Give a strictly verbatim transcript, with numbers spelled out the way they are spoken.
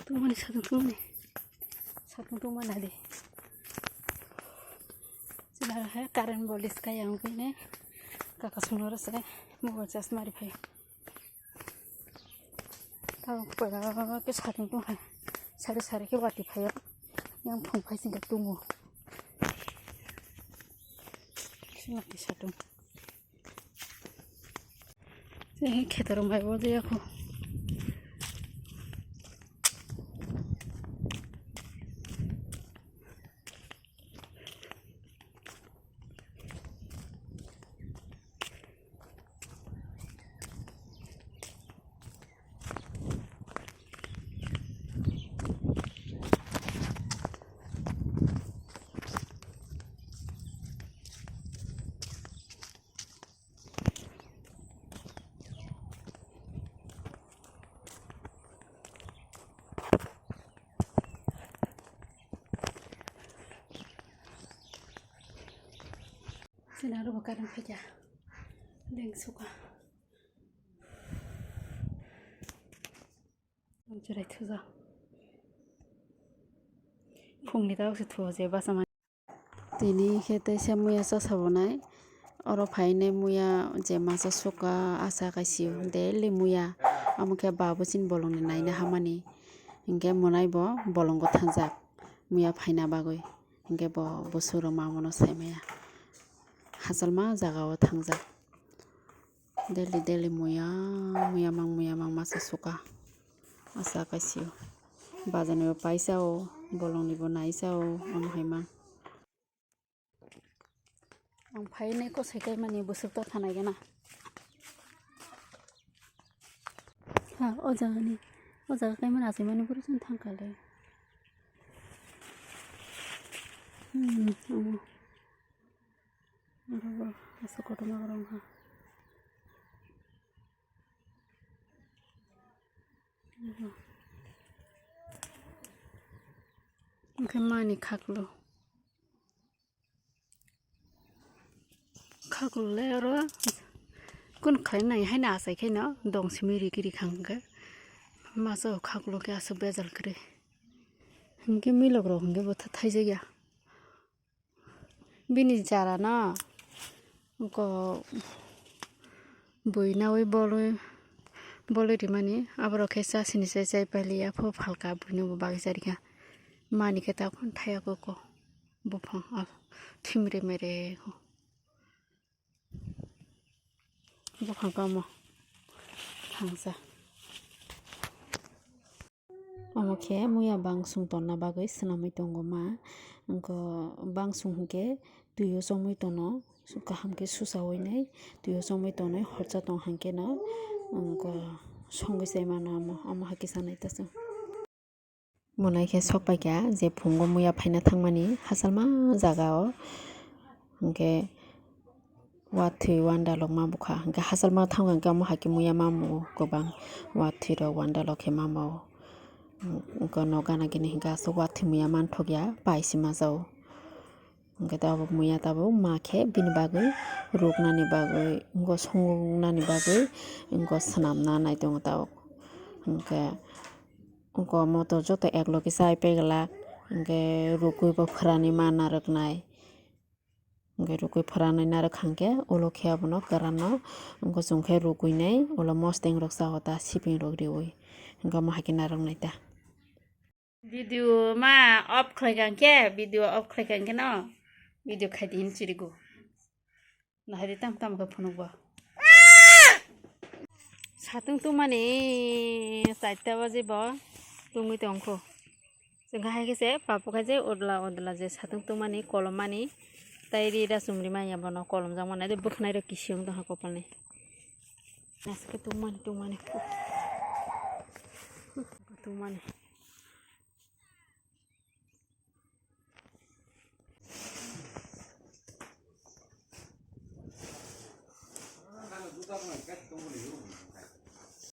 Tungmani satung tungmani. Satung tungmani adi. Sila he current bolis kaya ang kene. Kaka sunoro se mobile charge mari phai. Tao pura ke satung tung hai. Sari sari ke wati phai. Yang phung phai sing tungu. Sima ke satung. Khetoro mai bo jaya kho. Sina ro bakaran phaikya. Deng suka. Ang churai thuja. Phungni tawk se thuo je basa mani. Tini khe teisa muya cha sabonai. Oro phainai muya je masa suka asa kaisio daily muya. Amo khe babu chini bolongni naina hamani. Hinkhe mwnai bo bolongo thangjak muya phaina bagwi. Hinkhe bo bwswk rok mamono saimaya. Hachalma jagao thangjak. Daily daily muya, muya mang, muya mang masa suka. Asa kaisio. Bajarni bo paisa o, bolongni bo naisa o, omo hai mang. Ang phainai kosai kaimani bwswk ta thanai gana. Ha, o jagani, o jaga kaimani achaimani bwrwi chwng thangkha le. Hmm, omo. Oro bo aswk kotorma rwng ha. Hwnkhe mani khaklo. Khaklo le oro kun khlai nai haino achai khaino dong simi rikiri khang khe. Masa o khaklo khe aswk bejal kwrwi. Hinkhe milok rok hinkhe bo tha-, thaijakya. Bini chara no ko bui nawi bolwi, bolwi rimani aborok khe cha sini se chai pailiya pho phalka buino bo bagwi charikha. Mani khe ta khon thaya koko buphang a thimre mere. Buphang kamo thangsa. Omo khe muya bangsung tonna bagwi swnamwi tongo ma. Wngkha bangsung hinkhe twio chongwi tono, kaham khe susawi nai, twio chongwi tonwi horsa tong hankhe no wngkha songwi chai mano omo, omo hai kisa nai ta chwng. Mwnai khe sok paikha je phungo muya phaina thangmani hachalma jagao. Hinkhe wathwi wandalok ma bukha. Hinkhe hachalma thangkha hinkhe omo hai khe muya mamo kwbang. Wathwi rok wandalok khe mamo. Wngkha nok gana gini hinkhe aswk wathwi muya manthokya paisi masa o. Hwnkhe tabuk muya tabuk ma khe bini bagwi ruknani bagwi, wngkha songnani bagwi, wngkha swnamna nai tongo tabuk. Hwnkhe wngkha omo to joto eklogi chai pegwlak, hwnkhe rukgwi bo phwrani ma narwknai, hwnkhe rukgwi phwrani narwk kha hwnkhe ulo khe abono kwranno wngkha chwng khe rukgwinai ulo mosteng rok cha o ta sipingrok riui, hwnkhe omo hai khe narwknai ta. Video ma off khlai kha hwnkhe, video off khlai kha hwnkhe no video khai di hin chirigo. Nahai di tam tam khe phunuk bo. Satung tungmani charta baji bo tungwi tongkho. Chwng hai khe se papo khai je odla odla je satung tungmani kolom mani tai ri da chumri manya bono kolom jak mani de bwkhnai rok kisi wng tong ha kopal ni. Naisik khe tungmani tungmani tungmani.